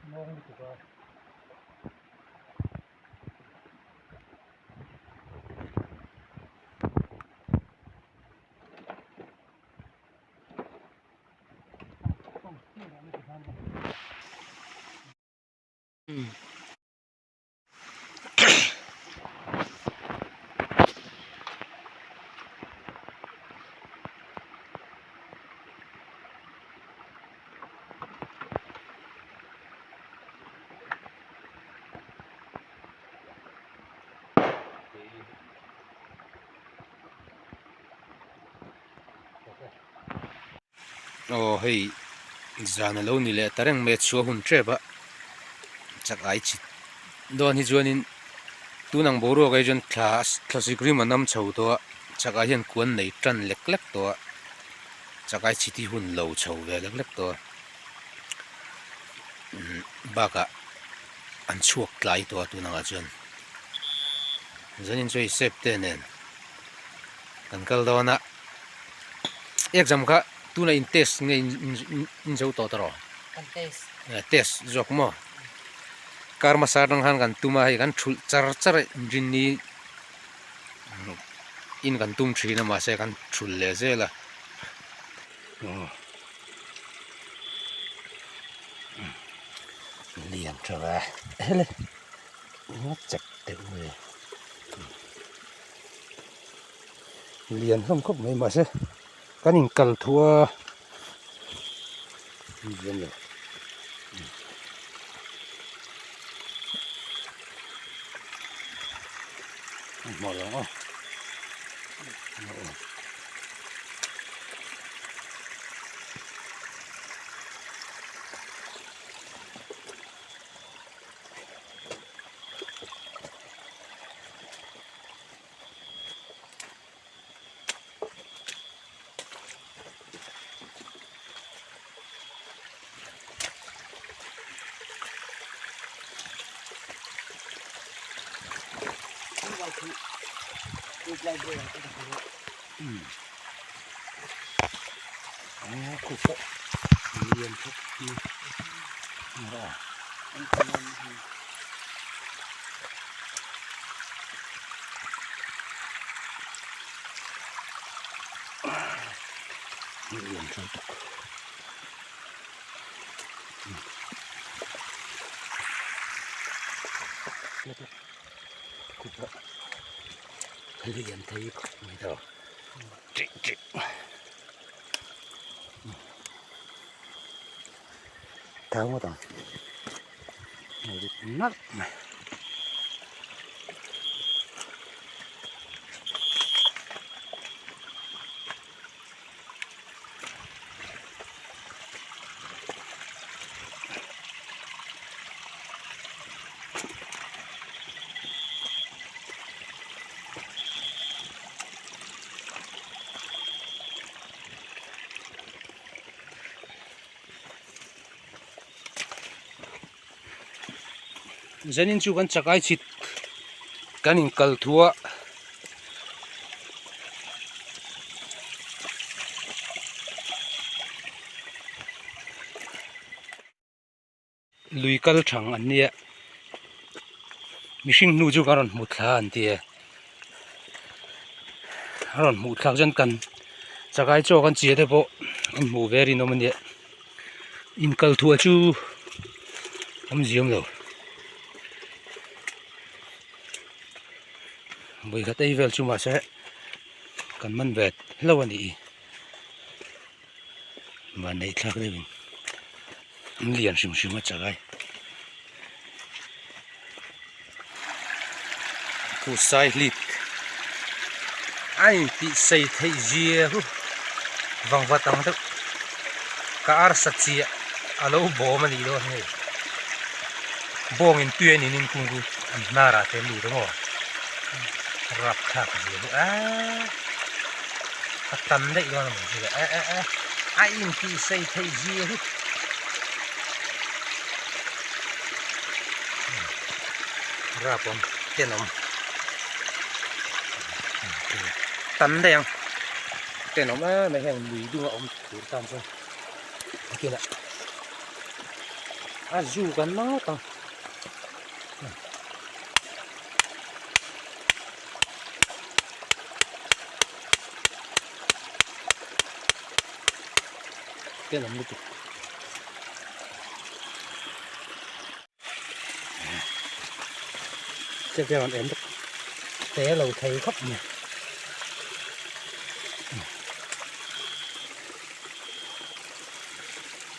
Mawng lutuk a. Aw hei zan alo ni leh ta reng mai a chhuah hun tep a chak ai chhit dawn hi chuanin tun ang boruak ah hi chuan thla thla sikrim a nam chho tawh a chak ah hian kuan nei tan lek lek tawh a chak ai chhit hi hun lo chho ve lek lek tawh a umm bakah an chhuak tlai tawh a tun angah chuan zanin chu hei sep te nen kan kal dawn a. Exam kha tuna in test nge in zo tawh ta rawh? Kan test. Test zawk maw? Kar hmasa atang khan kan tum a hei kan thulh char char a inrinni in kan tum thin a mahse kan thulh leh zel a. Lian tha ve hele chek deuh mai. Lian hlawm khawp mai mahse kan in kal thu a lian lo hmuh lo aw. Lian thei khawp mai tawh ṭih ṭih thau ngawt ang nalh mai. Zanin chu kan chakai chhit kan inkal thu a. Lui kal thang an nia mihring hnu chu ka rawn hmu thla an ti e. A rawn hmuh thlak chuan kan chakai chaw kan chia te pawh an hmuh ve rinawm a nia inkal thuah chu awm ziam lo vawikhat ei vel chu mahse kan man ve hlauh a nih hi vanneih thlak deuhin an lian hrim hrim a chakai. Khu sai hlit a intih sei theih zia hu vangva tang deuh ka arsa chiah a lo bawm a nih dawn hei bawngin tui a nin in kung chu an hnar ah te an lut ang aw rapthlak zia hu eee a tam daih dawn a maw chu le eh eh eh a intih sei theih zia hu. Rap awm tenawm tam daih ang tenawm em mai heng lui dunga awm tur tan chuan kinah a zu kan ngawt ang. Tenawm lutuk. Che vel an em bawk te lo thei khawp mai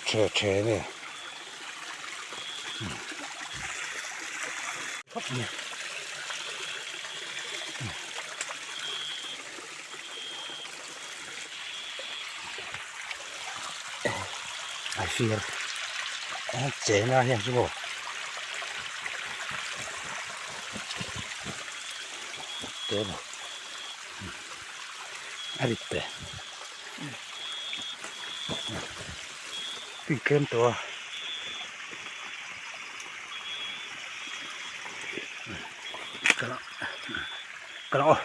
che che nge khawp mai. A fir a cheng a hian chu maw te maw a rit te tui tlem tawh a ka la aw.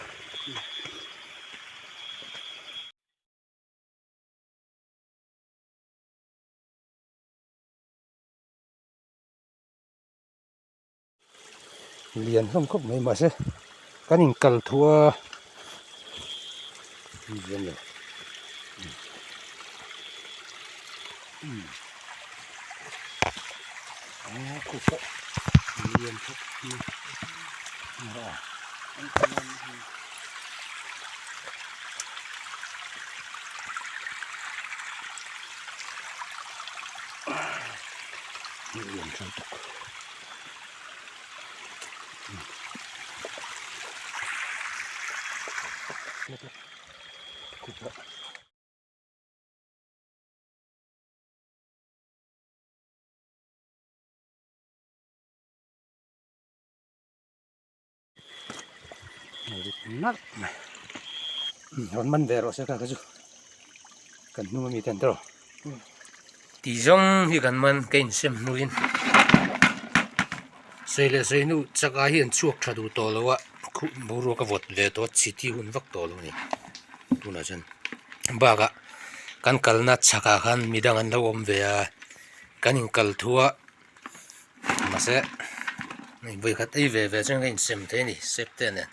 Lian hlawm khawp mai mahse kan inkal thu a lian lo khu pawh lian khawp mai. Lian tha tuk nalh mai rawn man ve rawh se kha kha chu kan hnung ami te an tawh ti zawng hi kan man ka insem hnuin sawi leh sawi hnu chak ah hian chhuak tha duh tawh lo a khuh boruak a vawt ve tawh a chiti hun vak tawh lo a ni tunah chuan bakah kan kalna chhakah khan midang an lo awm ve a kan inkal thu a. Mahse hei vawikhat ei ve ve chuan ka insem thei a ni sep te nen.